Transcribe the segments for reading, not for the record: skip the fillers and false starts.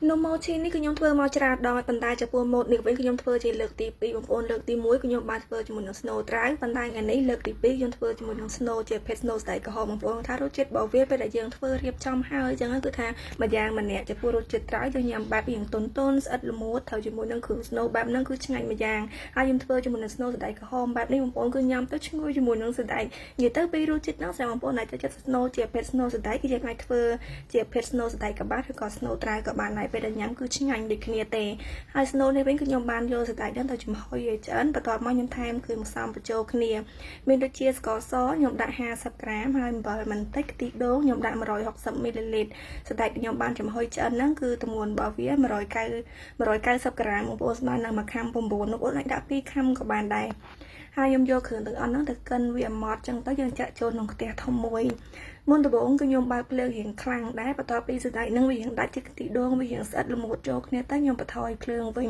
នំម៉ូឈីនេះគឺខ្ញុំធ្វើមកច្រើនដងហើយប៉ុន្តែចំពោះម៉ូតនេះវិញគឺខ្ញុំធ្វើជាលើកទី2បងប្អូនលើកទី1គឺខ្ញុំបានធ្វើជាមួយនឹង ស្នូលត្រាវប៉ុន្តែថ្ងៃនេះលើកទី2ខ្ញុំធ្វើជាមួយនឹង ស្នូល ជាភេទ ស្នូល សណ្តែកក្រហមបងប្អូនថារសជាតិរបស់វាពេលដែលយើងធ្វើរៀបចំហើយអញ្ចឹងគឺថាមួយយ៉ាងម្នាក់ចំពោះរសជាតិត្រាវយើងញ៉ាំបែបរៀងទន់ទន់ស្អិតល្មួតត្រូវជាមួយនឹងគ្រឿង ស្នូល បែបហ្នឹងគឺឆ្ងាញ់មួយយ៉ាងហើយខ្ញុំធ្វើជាមួយនឹង ស្នូល សណ្តែកក្រហមបែបនេះបងប្អូនគឺញ៉ាំទៅឈ្ងុយជាមួយនឹងសណ្តែកនិយាយទៅពីរសជាតិហ្នឹងសម្រាប់បងប្អូនដែលចូលចិត្ត ស្នូល ជាភេទ ស្នូល សណ្តែកគឺយើងអាចធ្វើជាភេទ ស្នូល សណ្តែកក៏បានឬក៏ ស្នូល ត្រាវក៏បានដែរពេលដែលញ៉ាំគឺឆ្ងាញ់ដូចគ្នាទេហើយ ស្នូល នេះវិញគឺខ្ញុំបានយកសណ្តែកហ្នឹងទៅចំហុយឲ្យឆ្អិនបន្ទាប់មកខ្ញុំថែមគ្រឿងផ្សំបញ្ចូលគ្នាមានដូចជាស្ករសខ្ញុំដាក់50ក្រាមហើយអំបិលបន្តិចខ្ទិះដូងខ្ញុំដាក់160មីលីលីត្រសណ្តែកខ្ញុំបានចំហុយឆ្អិនហ្នឹងគឺទម្ងន់របស់វា190 190ក្រាមបងប្អូនស្មើនឹងមួយខាំ9បងប្អូនអាចដាក់2ខាំក៏បានដែរហើយខ្ញុំយកគ្រឿងទាំងអស់ហ្នឹងទៅកិនវាឲ្យម៉ត់ចឹងទៅយើងចាក់ចូលក្នុងខ្ទះធំមួយមុនដំបូងគឺខ្ញុំបើកភ្លើងរៀងខ្លាំងដែរបន្ទាប់ពីសណ្តែកហ្នឹងវារៀងដាច់ជាខ្ទិះដូងវារៀងស្អិតល្មួតចូលគ្នាទៅខ្ញុំបន្ថយភ្លើងវិញ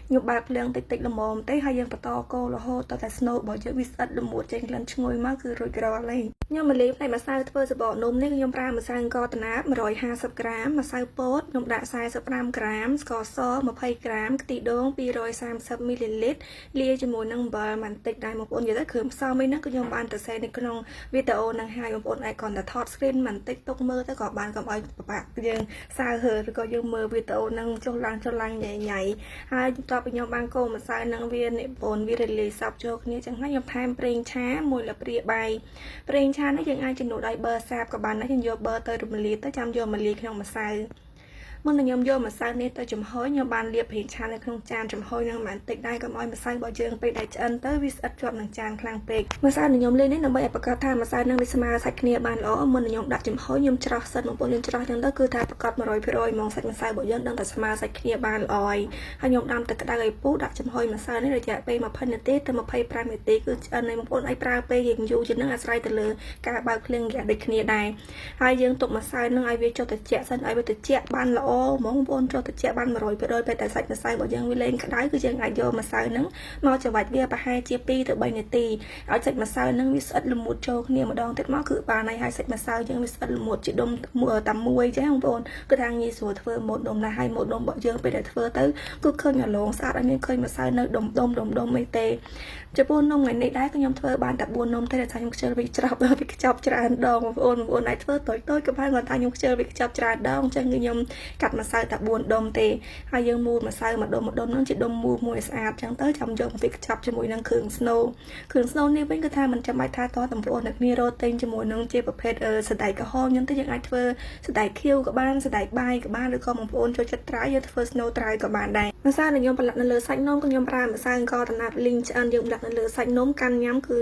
ខ្ញុំបើកភ្លើងតិចតិចល្មមទេហើយយើងបន្តកូររហូតដល់តែស្នូលរបស់យើងវាស្អិតល្មួតចេញក្លិនឈ្ងុយមកគឺរួចរាល់ហើយខ្ញុំមកលាយផ្នែកម្សៅធ្វើសបកនំនេះខ្ញុំប្រើម្សៅអង្ករដំណើប150ក្រាមម្សៅពោតខ្ញុំដាក់45ក្រាមស្ករស20ក្រាមខ្ទិះដូង230មីលីលីត្រលាយជាមួយនឹងអំបិលបន្តិចដែរបងប្អូននិយាយទៅគ្រឿងផ្សំអីហ្នឹងគឺខ្ញុំបានទៅសេនៅក្នុងវីដេអូហ្នឹងហើយបងប្អូនអាចគ្រាន់តែថត screen បន្តិចទុកមើលទៅក៏បានកុំឲ្យពិបាកយើងសើហើឬក៏យើងមើលវីដេអូហ្នឹងចុះឡើងចុះឡើងញ៉ៃញ៉ៃហើយបន្ទាប់ពីខ្ញុំបានកូរម្សៅហ្នឹងវានេះបងប្អូនវារលាយសព្វចូលគ្នាចឹងហើយខ្ញុំថែមប្រេងឆាមួយស្លាបព្រាបាយប្រេងឆានេះយើងអាចជំនួសដោយប៊ឺសាបក៏បានដែរយើងយកប៊ឺទៅរំលាយទៅចាំយកមកលាយក្នុងម្សៅមុននឹងខ្ញុំយកម្សៅនេះទៅចំហុយខ្ញុំបានលាបប្រេងឆានៅក្នុងចានចំហុយនឹងបន្តិចដែរកុំឲ្យម្សៅរបស់យើងពេលដែលឆ្អិនទៅវាស្អិតជាប់នឹងចានខ្លាំងពេកម្សៅដែលខ្ញុំលាយនេះដើម្បីឲ្យប្រកាសថាម្សៅនឹងវាស្មើសាច់គ្នាបានល្អមុននឹងខ្ញុំដាក់ចំហុយខ្ញុំច្រោះសិនបងប្អូនយើងច្រោះចឹងទៅគឺថាប្រកាស100%ហ្មងសាច់ម្សៅរបស់យើងដឹងតែស្មើសាច់គ្នាបានល្អហើយហើយខ្ញុំដាំទឹកក្តៅឲ្យពុះដាក់ចំហុយម្សៅនេះរយៈពេល20នាទីទៅ25នាទីគឺឆ្អិនហើយបងប្អូនអាចប្រើពេលរៀងយូរជាងនឹងអាស្រ័យទៅលើការបើកភ្លើងហ្គាសដូចគ្នាដែរហើយយើងទុកម្សៅនឹងឲ្យវាចុះត្រជាក់សិនឲ្យវាត្រជាក់បានល្អហ្មងបងប្អូនចុះត្រជាក់បាន100%ពេលតែសាច់ម្សៅរបស់យើងវាលែងក្តៅគឺយើងអាចយកម្សៅហ្នឹងមកច្របាច់វាប្រហែលជា2ទៅ3នាទីឲ្យសាច់ម្សៅហ្នឹងវាស្អិតល្មួតចូលគ្នាម្ដងទៀតមកគឺបានហើយហើយសាច់ម្សៅយើងវាស្អិតល្មួតជាដុំតែមួយចឹងបងប្អូនគឺថាងាយស្រួលធ្វើម៉ូតនំណាស់ហើយម៉ូតនំរបស់យើងពេលដែលធ្វើទៅគឺឃើញអាឡងស្អាតអត់មានឃើញម្សៅនៅដុំដុំដុំដុំអីទេចំពោះនំថ្ងៃនេះដែរខ្ញុំធ្វើបានតែ4នំទេដោយសារខ្ញុំខ្ជិលវាច្រប់វាខ្ចប់ច្រើនដងបងប្អូនបងប្អូនអាចធ្វើតូចតូចក៏បានគាត់ថាខ្ញុំខ្ជិលវាខ្ចប់ច្រើនដងអញ្ចឹងគឺខ្ញុំកាត់ម្សៅតែ4ដុំទេហើយយើងមូលម្សៅមួយដុំមួយដុំហ្នឹងជាដុំមូលមួយស្អាតអញ្ចឹងទៅចាំយកមកវាខ្ចប់ជាមួយនឹងគ្រឿងស្នូលគ្រឿងស្នូលនេះវិញគឺថាមិនចាំបាច់ថាតបងប្អូនអ្នកគ្នារកទិញជាមួយនឹងជាប្រភេទសណ្តែកក្រហមអញ្ចឹងទៅយើងអាចធ្វើសណ្តែកខៀវក៏បានសណ្តែកបាយក៏បានឬក៏បងប្អូនចូលចិត្តត្រាវយើងធ្វើស្នូលត្រាវក៏បានដែរម្សៅដែលខ្ញុំប្រឡាក់នៅលើសាច់នំគឺខ្ញុំប្រើម្សៅអង្ករដំណើបលីងឆ្អិនយើងដាក់នៅលើសាច់នំកាន់ញ៉ាំគឺ